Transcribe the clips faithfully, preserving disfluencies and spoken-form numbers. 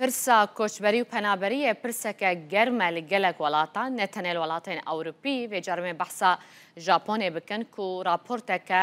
Pirsa koçberî û penaberiyê pirseke germ e li gelek welatan, ne tenê li welatên Ewropî. Vê carê em ê behsa Japonê bikin ku raporteke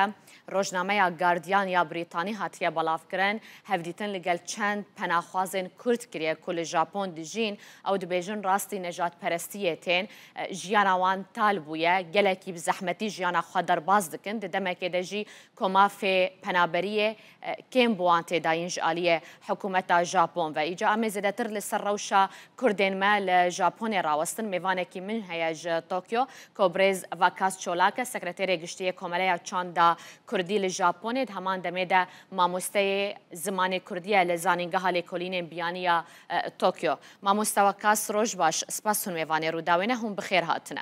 rojnameya Guardian ya Brîtanî hatiye belavkirin, hevdîtin li gel çend penaxwazên Kurd kiriye ku li Japon dijîn. Ew dibêjin rastî nejadperestiyê tên, e, jiyana wan tal bûye, gelekî bi zehmetî jiyana xwe derbas dikin. Di demekê de jî ku mafê penaberiyê, e, kêm bi wan tê dayîn ji aliyê hikûmeta Japon ve. Îca em ê zêdetir li ser rewşa Kurdên me li Japonê rawestin. Mêvanekî min heye ji Tokyo, ku birêz Vakas Çolak e, Sekreterê Giştî yê Komeleya Çanda Kurdî li Japonê, di heman demê de mamosteyê zimanê Kurdî ye li Zanîngeha Lêkolînên Biyanî ya, e, Tokyo. Mamoste Vakas, roj baş, spas hûn mêvanê Rûdawê ne, hûn bi xêr hatine.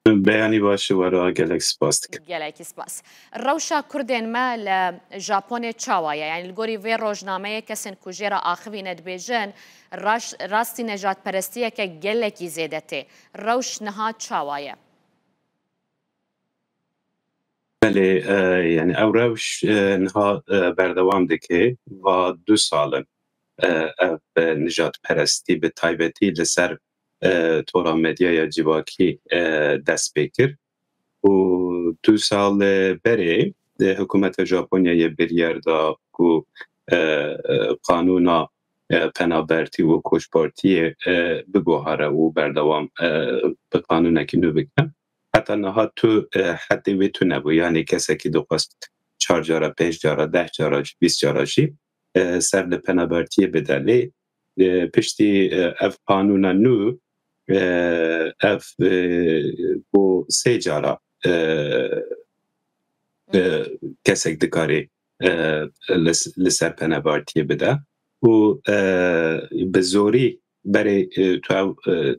Beyanî baş, wera gelek spas dikim. Gelekî spas. Rewşa Kurdên me li Japonê çawa ye? Yanî li gorî vê rojnameyê kesên ku jê re axivîne dibêjin, raş-, rastî nejadperestiyeke gelekî zêde tê. Rewş niha çawa ye? Belê, e, yani ew rewş, e, niha, e, berdewam dike. Va du sal in, e, ev, e, nijadperestî bi taybetî li ser, e, tora medyaya civakî, e, dest pê kir. Û du sal, e, berê, e, hikûmeta Japonyayê biryar da ku, e, e, qanûna, e, penabertî û koçbertiyê, e, biguhere û berdewam, e, bi qanûnekî nû bike. Heta niha tu, e, hetê wê tune bû. Yanî kesekî dixwest çar cara, pênc cara, deh cara, bîst cara jî, e, ser li penabertiyê bide. Lê, e, piştî, e, ev qanûna nû, e, ev, e, bû sê cara, e, e, kesek dikarê, e, li, li ser penabertiyê bide. Û, e, bi zorî berê, e, tu ew, e,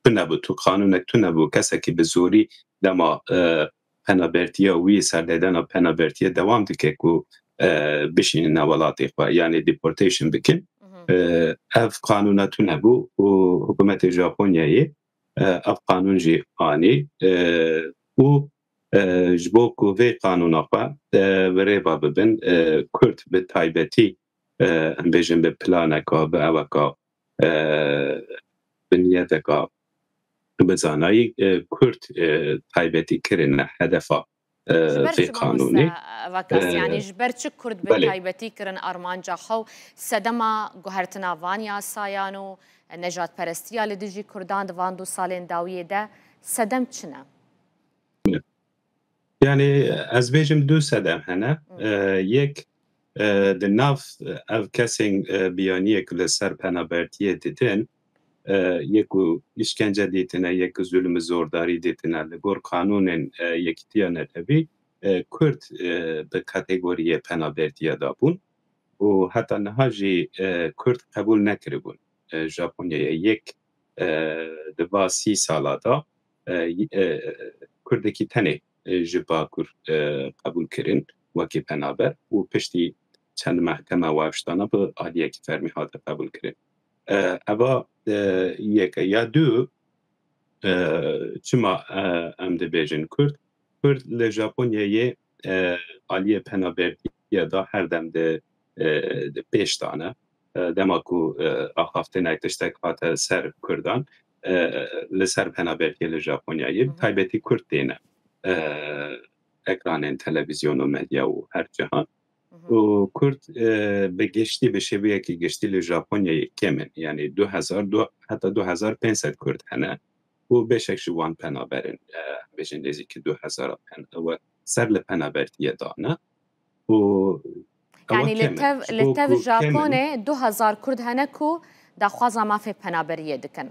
tune bû, tu qanûnek tune bû, kesekî bi zorî dema, e, penabertiya wî, serlêdana penabertiyê dewam dike ku, e, bişînine welatê xwe, yanî deportation bikin. Mhm. E, ev qanûna tune bû û hikûmetê Japonyayê, e, ev qanûn jî anî, e, û, e, ji bo ku vê qanûna xwe, e, bi rêva bibin, e, Kurd bi taybetî, e, em bêjin bi planeka, bi eweka, e, bi niyeteka, bi zanayî, e, Kurd, e, taybetî kirine hedefa, e, Ji ber vê çi, qanûnê. Mamoste Vakas, E, yanî ji ber çi Kurd bi belê. taybetî kirin armanca xwe û sedema guhertina van yasayan û nejadperestiya li dijî Kurdan di van du salên dawiyê de sedem çi ne? Yani ez bêjim du sedem hene. Hmm. E, yek, e, di nav, e, ev kesên, e, biyaniyê ku li ser penabertiyê didin, e, yek ku îşkence dîtine, yek ku zulm û zordarî dîtine, li gor qanûnên, e, Yekîtiya Netewî, e, Kurd, e, bi kategoriyê penabertiya dabûn û heta niha jî, e, Kurd qebûl nekiribûn. E, Japonyayê yek, e, di va sî sala de, e, y-, e, Kurdekî tenê, e, ji Bakur, e, qebûl kirin wekî penaber û piştî çend mehkeme û ev ji dana bi aliyekî fermî hate qebûl kirin. E, eva, e, yek e. Ya du, e, çima, e, em dibêjin Kurd? Kurd li Japonyayê, e, aliyê penabertiya da her dem di, e, di pêş de ne. E, dema ku, e, axaftinek tiştek hate ser Kurdan, e, li ser penabertiyê li Japonyayê, Hı hı. taybetî Kurd têne, e, ekranên televîzyon û medya û her cihan. Hı hı. Û Kurd, e, bi giştî, bi şêweyekî giştî li Japonyayê kêm in. Yanî du hezar, du, heta du hezar pênc sed Kurd hene û beşek ji wan penaber in. E, bêjin nêzîkî du hezar pen-, we ser li penabertiyê dane. Û ewa Yanî li kêm in. tev, Ji li bo tev ku kêm in. Japonê du hezar Kurd hene ku daxwaza mafê penaberiyê dikin.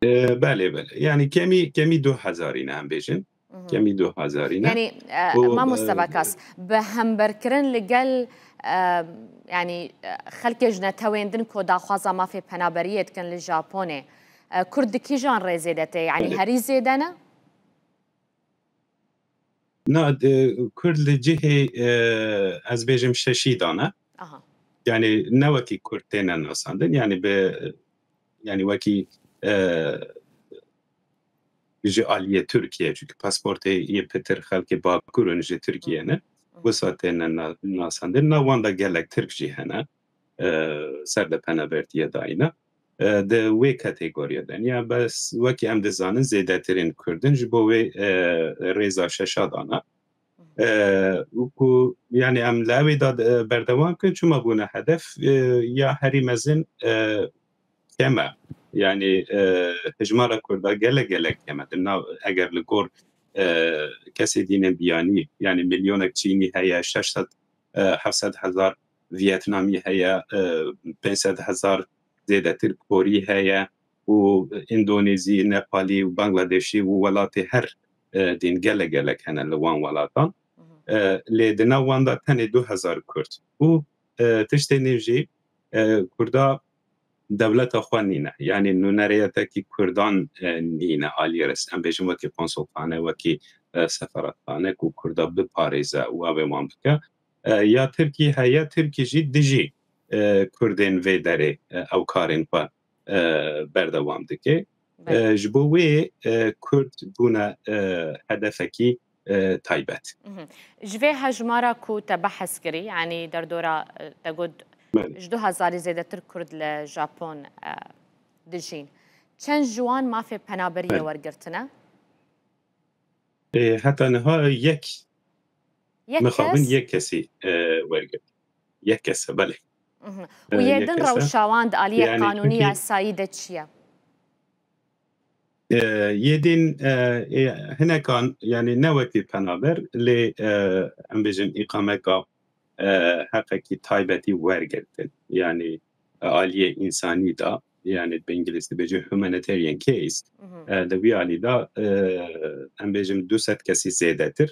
E, belê, belê. Yanî kemî, kemî du hezarî ne, em bêjin. Mhm. Kemî du hezarî ne. Yanî, e, Û, Mamoste e, Vakas, bi hemberkirin li gel, e, yanî, e, xelkê ji netewên din ku daxwaza mafê penaberiyê dikin li Japonê, e, Kurd di kîjan rê zêde tê? Yanî Belê. herî zêde ne? Na, e, Kurd li cihê, e, ez bêjim şeşî de ne. Aha. Yani ne wekî Kurd têne nasandin, yani bi, yani wekî, e, ji aliyê Tirkiye, çünkü pasportê yê pitir xelkê Bakur in ji Tirkiye ne. Hı hı. Wisa têne na-, nasandin. Na wan de gelek Tirk jî hene. e, ser de penabertiye dayîne. E, di wê kategoriya de niya, bes wekî em dizanin zêdetirên Kurd in ji bo wê, e, rêza şeşa dana. E, û ku, yani em li ewê de, e, berdewam kin, çima bûne hedef, e, ya herî mezin, e, keme. Yani, e, hijmara Kurda gelek gelek keme. Di nav, eger li gor, e, kesê dînên biyanî, yani milyonek Çînî heye, şeş sed, e, heft sed hezar Vietnamî heye, e, pênc sed hezar zêdetir Korî heye û Îndonezî, Nepalî û Bangladeşî û welatê her, e, dîn gelek gelek hene li wan welatan. E, lê di nav wan de tenê du hezar Kurd û, e, tiştê nîv jî, e, Kurda dewleta xwe nîne. Yanî nûnereyetekî Kurdan, e, nîne aliyê res-, em bêjin wekî konsulxane, wekî, e, sefaretxane ku Kurda biparêze û avê wan bike. E, ya Tirkî heye, Tirkî jî dijî, e, Kurdên vê derê, e, ew karên xwe, e, berdewam dike. Belê. E, ji bo wê, e, Kurd bûne, e, hedefekî, e, taybet. Mhm. Ji vê hejmara ku te behs kirî, yanî derdora, e, te got Belê. ji du hezarî zêdetir Kurd li Japon, e, dijîn. Çend ji wan mafê penaberiyê Belê. wergirtine? E, heta niha yek Yek mixabin kes? yek kesî, e, wergirt. Yek kes e, belê. Mhm. E, Û yê yek din kes e. rewşa wan di aliyê Yani qanûnî çünkü yasayî de çi ye? E, yê din, e, e, hinekan, yani ne wekî penaber, lê, e, em bêjin îqameka, e, heqekî taybetî wergirtin. Yani, e, aliyê însanî da, yani bi îngilîzî dibêje humanitarian case, Mhm. e, di wî alî da, e, em bêjin du sed kesî zêdetir,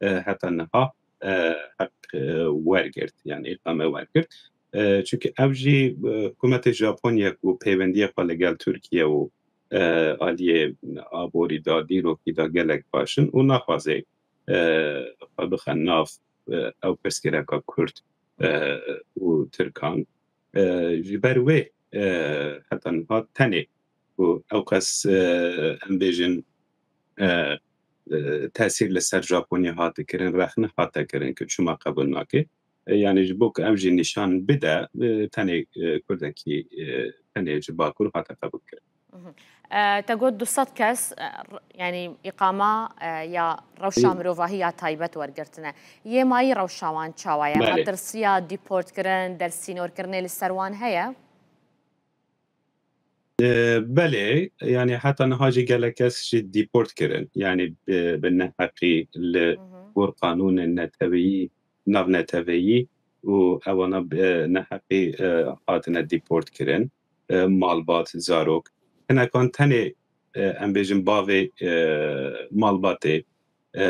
e, heta niha, e, heq, e, wergirt, yani îqame wergirt. E, çünkü ev jî, e, hikûmetê Japonya ku pêwendiyê xwe li gel Tirkiye û, e, aliyê aborî da, dîrokî da gelek baş in û naxwaze, e, xwe bixe nav, e, ew pirsgirêka Kurd, e, û Tirkan. E, ji ber wê, e, heta niha tenê ku ew qas, e, em bêjin, e, e, tesîr li ser Japonya hate kirin, rexne hate kirin ku çima qebûl nake. E, yani ji bo ku ev jî nîşan bide, e, tenê, e, Kurdekî, e, tenê ji Bakur hate qebûl kirin. Mhm. E, te got du sed kes, e, r-, yani îqama, e, ya rewşa Hı. mirovahî ya taybet wergirtine. Yê mayî rewşa wan çawa ye? Belê. Matirsiya dîportkirin, dersînorkirinê li ser wan heye? E, belê, yani heta niha jî gelek kes jî dîport kirin. Yani bi, bi neheqî li Mhm. gor qanûnên neteweyî, navneteweyî û ewana bi neheqî, e, hatine dîport kirin. E, malbat, zarok. Hinekan tenê, e, em bêjin bavê, e, malbatê, e,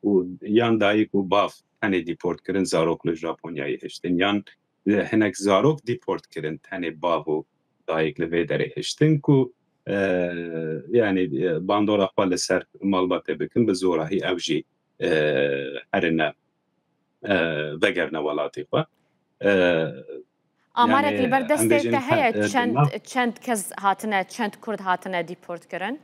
û yan dayik û bav tenê dîport kirin, zarok li Japonyayê hiştin. Yan, e, hinek zarok dîport kirin, tenê bav û dayik li vê derê hiştin ku, e, yani, e, bandora xwe li ser malbatê bikin, bi zorahî ew jî, e, herine, e, vegerine welatê xwe. E, Amarek yani, li ber em destê bêjin te he-, heye e, çend, nav- çend kes hatine, çend Kurd hatine dîport kirin?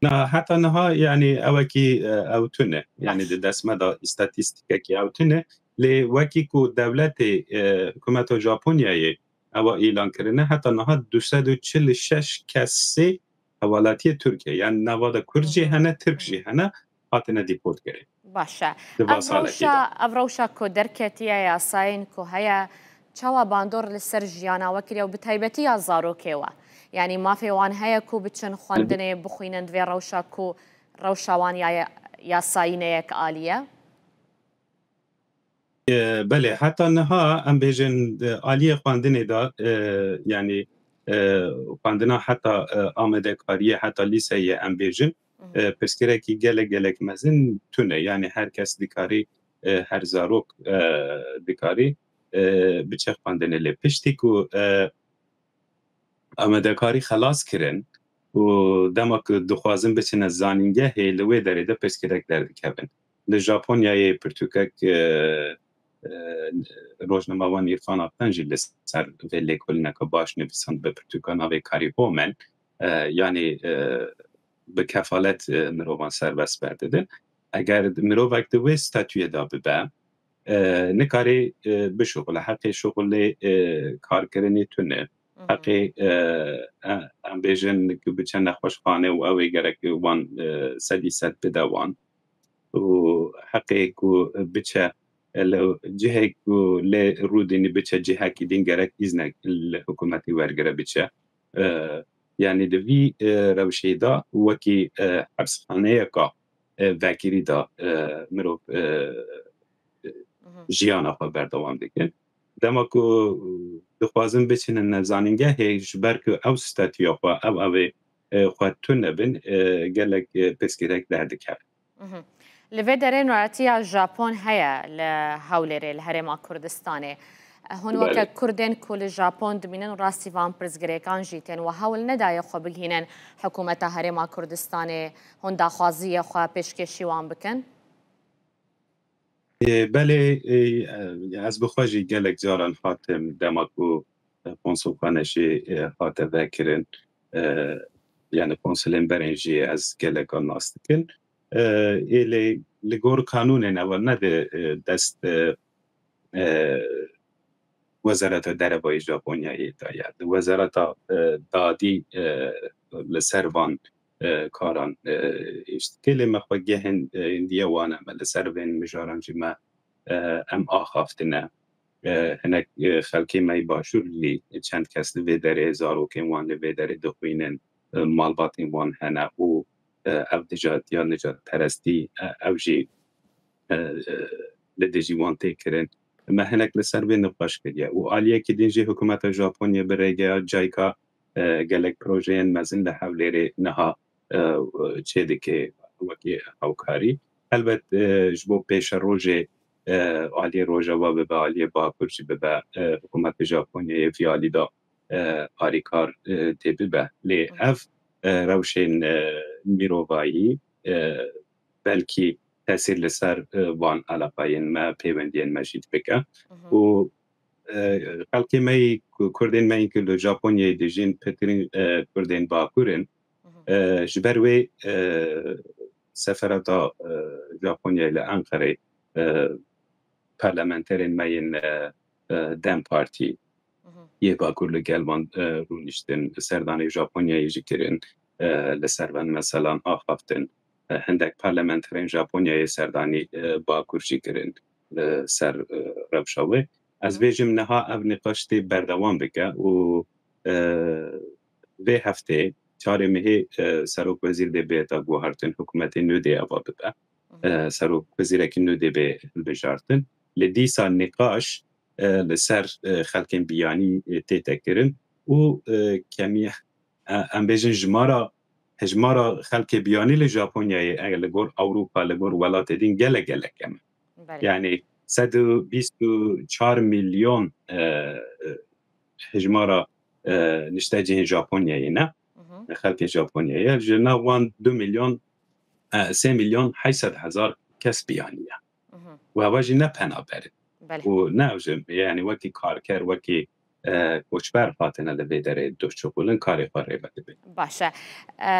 Na, heta niha, yani, ewekî, e, ew tune. Yani, Baş. di dest me de îstatîstîkekî ew tune. Lê wekî ku dewletê, e, hikûmeta Japonyayê ewa îlan kirine, heta niha du sed û çil û şeş kesê hewalatiyê Tirkiye. Yani, nava de Kurd jî Hı hı. hene, Tirk Hı hı. jî hene, hatine dîportkirin. Baş e. Di va Ev salekî rewşa, de. ev rewşa ku derketiye, yasayên ku heye, çawa bandor li ser jiyana we kiriye û bi taybetî ya zarokê we? Yanî mafê wan heye ku biçin xwendinê, bixwînin di vê rewşa ku rewşa wan ya, yasayî ne yek alî ye? E, belê, heta niha em bêjin, e, aliyê xwendinê de, e, yanî, e, xwendina heta, e, amadekariyê, heta lîseyê em bêjin, Mhm. e, pirsgirêkî gelek, gelek mezin tune. Yani her kes dikarî, e, her zarok, e, dikarî, e, biçe xwendinê. Lê piştî ku, e, amadekarî xelas kirin û dema ku dixwazin biçine zanîngehê, li wê derê de pirsgirêk derdikevin. Li Japonyayê pirtûkek, e, e, rojnamevan Îrfan Aktan jî li ser vê lêkolîneke baş nivîsand bi pirtûka navê Karihomen, e, yanî, e, bi kefalet, e, mirovan serbest berdidin. Eger mirovek di wê statûyê de bibe, e, nikarê, e, bişuxile. Heqê şuxulê, e, karkirinê tune. Heqê, e, e, em bêjin ku biçe nexweşxane û ew ê gerek wan, e, sedî sed bide wan. Û heqê ku biçe, e, li cihê ku lê rûdînî biçe cihekî din gerek îznek li hikûmetî wergire biçe. E, yanî di vî, e, rewşê de wekî, e, hepsxaneyeka, e, vekirî de, e, mirov, e, jiyana xwe berdewam dikin. Dema ku dixwazin biçinin zanîngehê, ji ber ku ew statuya xwe, ev ev ê, e, xwe tune bin, e, gelek, e, pirsgirêk derdikevin. Mhm. Li vê derê nûretiya Japon heye li Hewlêrê, li Herêma Kurdistanê. Hûn weke Belê. Kurdên ku li Japon dimînin, rastî van pirsgirêkan jî tên we hewl nedaye xwe bigihînin hikûmeta Herêma Kurdistanê, hûn daxwaziyê xwe pêşkêşî wan bikin? Ê, belê, ê, e, ez bi xwe jî gelek caran hatim, dema ku, e, konsulxane jî, e, hate vekirin, e, yani konsulên berên jî ez geleka nas dikin. E, ê lê li gor kanûnên ev ne di, e, dest, e, e, Wezareta Derevayê Japonyayê de ye. Di Wezareta, e, Dadî, e, li ser van, e, karan, e, îş dike. Lê me xwe gehên, e, indiye wan e, me li ser vên mijaran jî me, e, em axaftine. E, hinek, e, xelkê me yê Başûr lî çend kes li vê derê, zarokên wan li vê derê dixwînin, e, malbatên wan hene û, e, ev dijatiya nijadperestî, e, ew jî e, e, li dijî wan tê kirin. Me hinek li ser vê niqaş kiriye. Û aliyekî din jî hikûmeta Japonyayê bi rêgeya JICA, e, gelek projeyên mezin li Hewlêrê niha, e, çêdike wekî hawkarî. Helbet, e, ji bo pêşerojê, e, aliyê Rojava bibe, aliyê Bakur jî bibe, e, hikûmeta Japonyayê vî alî de, e, alîkar, e, tê bibe. Lê Hı hı. ev, e, rewşên, e, mirovayî, e, belkî tesîr li ser, e, van eleqayên me, pêwendiyên me jî dibike. Mhm. Û, e, xelkê me yî ku, Kurdên me yî ku li Japonyayê dijîn, pitirîn, e, Kurdên Bakur in. Mhm. E, ji ber wê, e, seferata, e, Japonyayê li Enqerê, e, parlamenterên me yên, e, e, DEM Partî Mhm. yê Bakur li gel van, e, rûniştin, serdanê Japonyayê jî kirin, e, li ser van meselan axaftin. E, hindek parlamenterên Japonyayê serdanî, e, Bakur jî kirin li ser, e, rewşa wê. Ez Mhm. bêjim niha ev nîqaş tê berdewam bike û, e, vê heftê çarê mehê, e, Serok Wezîr dê bêta guhartin, hikûmetê nû dê eva bibe. Mhm. E, Serok Wezîrekî nû dê bê hilbijartin. Li dîsa nîqaş, e, li ser, e, xelkên biyanî, e, tête kirin û, e, kemiya, e, em bêjin jimara, hejmara xelkê biyanî li Japonyayê, e, li gor Ewropa, li gor welatê din gelek gelek kem e. Belê. Yani sed û bîst û çar milyon, e, e, hejmara, e, niştecihên Japonyayê ne. Mhm. Xelkê Japonyayê. Ji nav wan du milyon, e, sê milyon heyt sed hezar kes biyanî ye. Mhm. Û eva jî ne penaber in. Belê. Û ne ew jî, yani wekî karker, wekî, e, koçber hatine li vê derê doşçuxulin karê xwe rê vedibin. Baş e. E,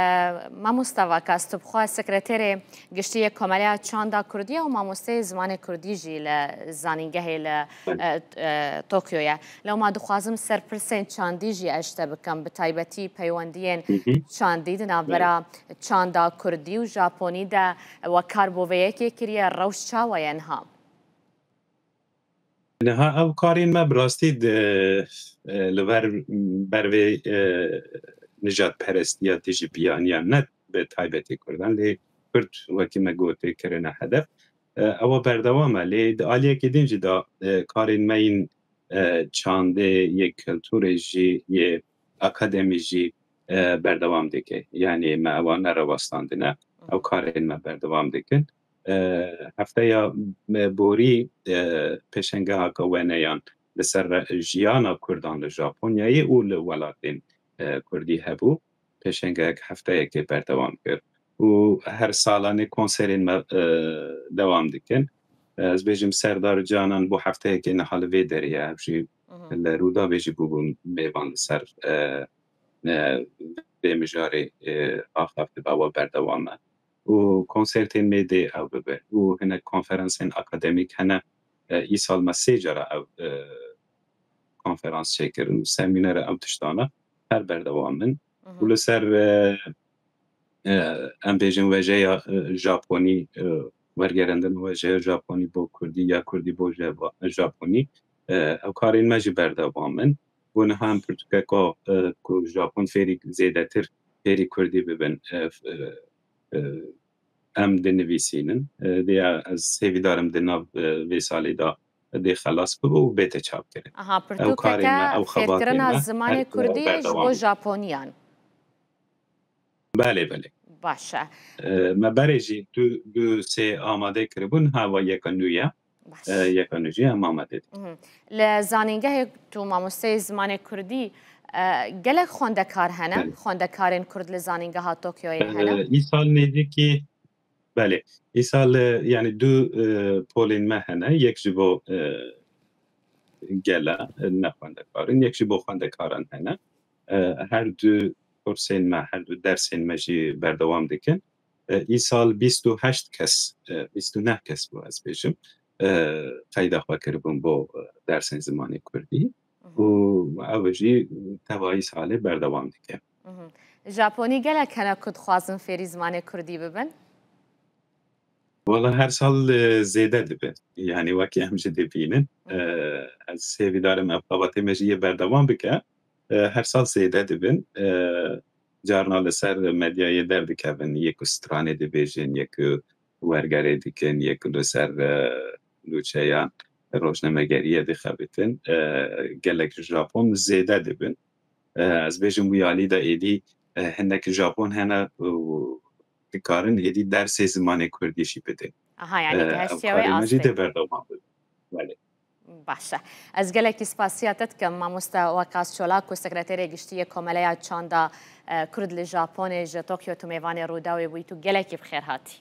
mamosta Vakas, tu bi xwe sekreterê giştî yê Komeleya Çanda Kurdî ye û mamosteyê zimanê Kurdî jî li zanîngehê li, Belê. e, e, Tokyoyê. Lewma dixwazim ser pirsên çandî jî ez ji te bikim, bi taybetî peywendiyên Hı hı. çandî di navbera çanda Kurdî û Japonî de we kar bo vê yekê kiriye, rewş çawa ye niha? Niha ew karên me bi rastî di, e, li ver, ber vê, e, nijadperestiya dijî biyaniyan ne bi taybetî Kurdan, lê Kurd wekî me gotê kirine hedef. E, ewa berdewam e, lê di aliyekê din jî de, e, karên me yên, e, çandê, yê kulturê jî, yê akademî jî, e, berdewam dike. Yanî me ewa nerewestandine. Ew karên me berdewam dikin. E, hefteya me borî, e, pêşengehaka weneyan li ser re-, jiyana Kurdan li Japonyayê û li welatên, e, Kurdî hebû. Pêşengehek hefteyekê berdewam kir û her salanê konserên me, e, dewam dikin. Ez bêjim Serdar Canan bû hefteyekê niha li vê derê ye. Ev jî Mhm. li Rûdawê jî bûbû mêvan li ser, e, e, vê mijarê, e, axaftibe, ewa berdewam e. Û konsertên mêdê ew bibe. Û hinek konferansên akademîk hene, E, îsal me sê cara ev, e, konferans çêkirin, semînera ew tiştana her berdewam in. Û li ser, e, e, em bêjin wejeya, e, Japonî, e, wergerandina wejeya Japonî bo Kurdî ya Kurdî bo Jeva-, Japonî, e, ew karên me jî berdewam in. Bo niha em pirtûkeka, e, ku Japon fêrî zêdetir fêrî Kurdî bibin, e, f-, e, e, em dinivîsînin. E, diya ez hêvîdar im di nav, e, vê salê de dê xelas bibe û bête çapkirin. Aha, Ew karê me, pirtûkeke ew xebatê fêrkirina me zimanê her Kurdî ji berdewam bo dibe. Japoniyan. Belê, belê. Baş e. E, me berê jî du, du sê amade kiribûn, ha va yeka nû ye. Baş. E, yeka nû jî em amade dikin. Mhm. Li zanîngehê tu mamosteyê zimanê Kurdî, e, gelek xwendekar hene? Belê. Xwendekarên Kurd li zanîngeha Tokyoyê hene? E, îsal nêzîkî, belê. Îsal, e, yani du, e, polên me hene. Yek ji bo, e, gele, e, ne xwendekar in, yek jî bo xwendekaran hene. E, her du kursên me, her du dersên me jî berdewam dikin. E, îsal bîst û heşt kes, e, bîst û neh kes bû, ez bêjim, e, qeyda xwe kiribûn bo, e, dersên zimanê Kurdî. Mhm. Û ew jî teva îsalê berdewam dike. Mhm. Japonî gelek hene ku dixwazin fêrî zimanê Kurdî bibin? Wala her sal, e, zêde dibe. Yani wekî em jî dibînin. Hı. E, ez hêvîdar im ev xebatê me jî yê berdewam bike. E, her sal zêde dibin. E, carna li ser medyayê derdikevin, yê ku stranê dibêjin, yê ku wergerê dikin, yê ku li ser, e, nûçeyan rojnamegeriyê dixebitin. E, gelek Japon zêde dibin. E, ez bêjim wî alî de êdî, e, hinek Japon hene û dikarin êdî dersê zimanê Kurdî jî bidin. Aha, yani E, ev gihiştiye wê karê me jî astê. Dê berdewam bibin. Belê. Baş e. Ez gelekî spasiya te dikim, mamoste Wekas Çolak, ku sekreterê giştî yê Komeleya Çanda, e, Kurd li Japonê ji Tokyo tu mêvanê Rûdawê bûyî, tu gelekî bi xêr hatî.